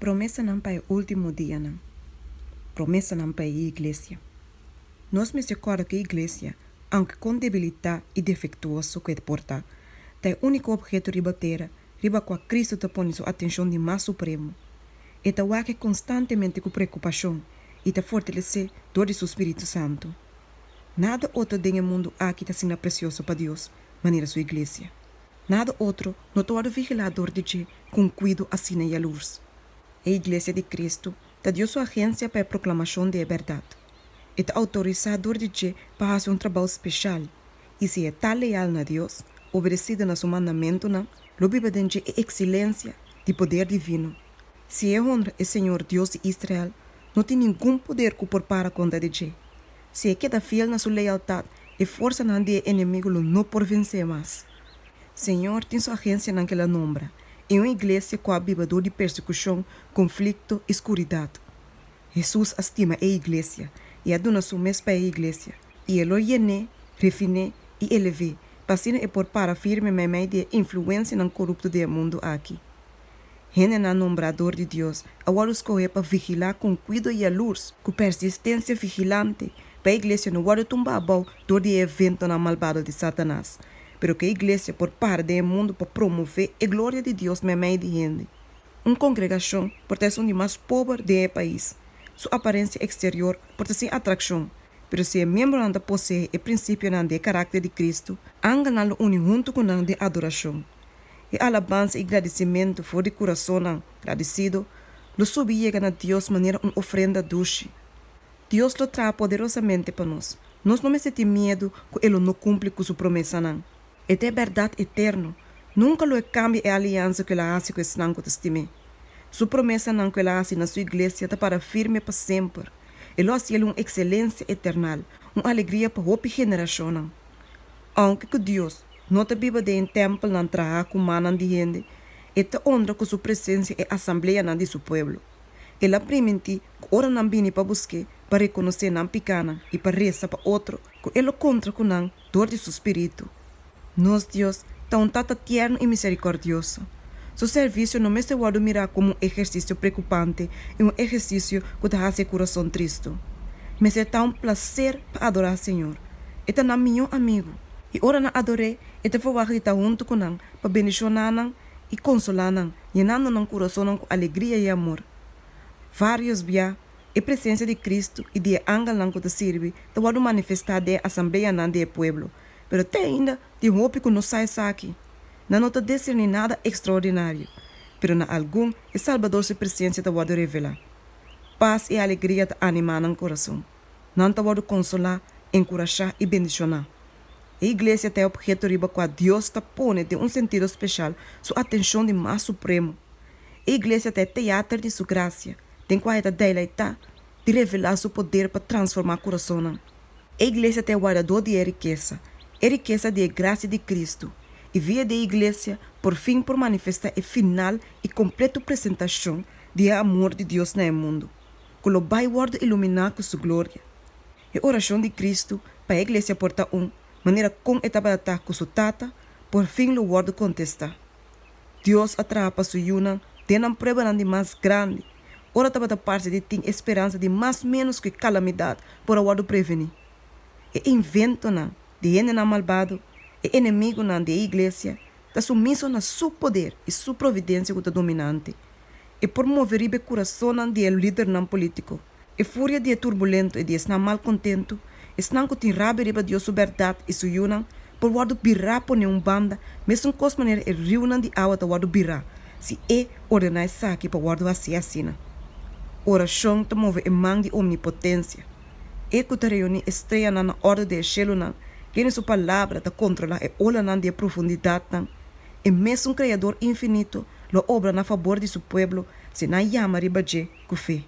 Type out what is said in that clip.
Promesanan pa e último dianan. Promesanan pa e Iglesia. Nos mester kòrda ku e Iglesia, aunke kon debilitá i defektuoso ku e por ta, ta e úniko opheto riba tera riba kua Kristu ta pone su atenshon di mas supremo. E ta wak e konstantemente ku preokupashon i ta fortalesé dor di su spiritu santu. Nada otro den e mundu aki ta asina presioso pa Dios manera su Iglesia. Nada otro no ta wòrdu vigilá dor di dje ku un kuido asina yalurs. E Iglesia di Kristu ta Dios su agensia pa e proklamashon di e bèrdat. E ta outorisá dor di dje pa hasi un trabou speshal, i si e ta leal na Dios, obedesido na su mandamentunan, lo biba den dje e eksilensia di poder divino. Si e honra e Señor Dios di Israel, no tin ningun poder ku por para kontra di dje. Si e keda fiel na su lealtat, e forsanan di e enemigu lo no por vensé mas. Señor tin su agensianan ku el a nombra, i un iglesia ku a biba dor di persekushon, konflikto i skuridat. Hesus a stima e iglesia i a duna su mes pa e iglesia, i e lo yen'é, refin'é i elev'é pa asina e por para firme meimei di e influensianan korupto di e mundu aki. Hendenan nombrá dor di Dios a wòrdu skohé pa vigilá ku un kuido yalurs, ku persistensia vigilante, pa e iglesia no wòrdu tumbá abou dor di e eventonan malbado di Satanas, pero ku e iglesia por para den e mundu pa promové e gloria di Dios meimei di hende. Un kongregashon por ta esun di mas pober den e pais. Su aparensia eksterior por ta sin atrakshon, pero si e miembronan ta poseé e prinsipionan di e karakter di Kristu, angelnan lo uni huntu ku nan den adorashon. E alabansa i gradisimentu for di kurasonnan gradisido lo subi yega na Dios manera un ofrenda dushi. Dios lo traha poderosamente pa nos. Nos no mester tin miedu ku e lo no kumpli ku su promesanan. E ta e bèrdat eterno. Nunka lo e kambia e aliansa ku el a hasi ku esnan ku ta stim'é. Su promesanan ku el a hasi na su iglesia ta para firme pa semper. E lo hasiel un ekselensia eternal, un alegria pa hopi generashonnan. Ounke ku Dios no ta biba den e tèmpelnan trahá ku mannan di hende, e ta honra ku su presensia e asambleanan di su pueblo. El a primintí ku ora nan bini pa busk'é pa rekonosé nan pikánan i pa resa pa otro, ku e lo kontra ku nan dor di su spiritu. Nos Dios ta un Tata tierno i miserikòrdioso. Su servisio no mester wòrdu mirá komo un ehersisio preokupante i un ehersisio ku ta hasi e kurason tristu. Mester ta un plaser pa adorá Señor. E ta nan mihó amigu, i ora nan ador'é, e ta ferwagt di ta huntu ku nan pa bendishoná nan i konsolá nan, yenando nan kurasonnan ku alegria i amor. Vários bia, e presensia di Kristu i di e angelnan ku ta sirbi ta wòrdu manifestá den e asambleanan di e pueblo, pero te ainda tin hopi ku no sa esaki. Nan no ta discerní nada ekstraordinario, pero na algun e Salbador su presensia ta wòrdu revelá. Pas i alegria ta animá nan kurason. Nan ta wòrdu konsolá, enkurashá i bendishoná. E iglesia ta e opheto riba kua Dios ta pone den un sentido speshal su atenshon di mas supremo. E iglesia ta e teater di su grasia, den kua e ta deilaitá di revelá su poder pa transformá kurasonnan. E iglesia ta e wardadó di e rikesa, e rikesa di e grasia di Kristu, i via di e iglesia por fin por manifestá e final i kompleto presentashon di e amor di Dios na e mundu, ku lo bai wòrdu iluminá ku su gloria. E orashon di Kristu pa e iglesia por ta un, manera kon e tabata ta ku su Tata, por fin lo wòrdu kontestá. Dios a traha pa su yunan den nan pruebanan di mas grandi, ora tabata parse di tin e speransa di mas ménos ku e kalamidat por a wòrdu prevení. E inventonan di hendenan malbado, e enemigunan di e iglesia, ta sumiso na Su poder i Su providensia ku ta dominante. E por move riba e kurasonnan di e lidernan polítiko. E furia di e turbulento i di esnan malkontentu, esnan ku tin rabia riba Dios su bèrdat i su yunan, por wòrdu birá pone un banda, mesun kos manera e riunan di awa ta wòrdu birá, si E ordená esaki pa wòrdu hasí asina. Orashon ta move e man di Omnipotensia, E ku ta reuní e streanan na òrdu di e shelunan, kende su palabra ta kontrolá e olanan di e profundidatnan. E mesun Kreador infinito lo obra na fabor di su pueblo si nan yama riba dje ku fe.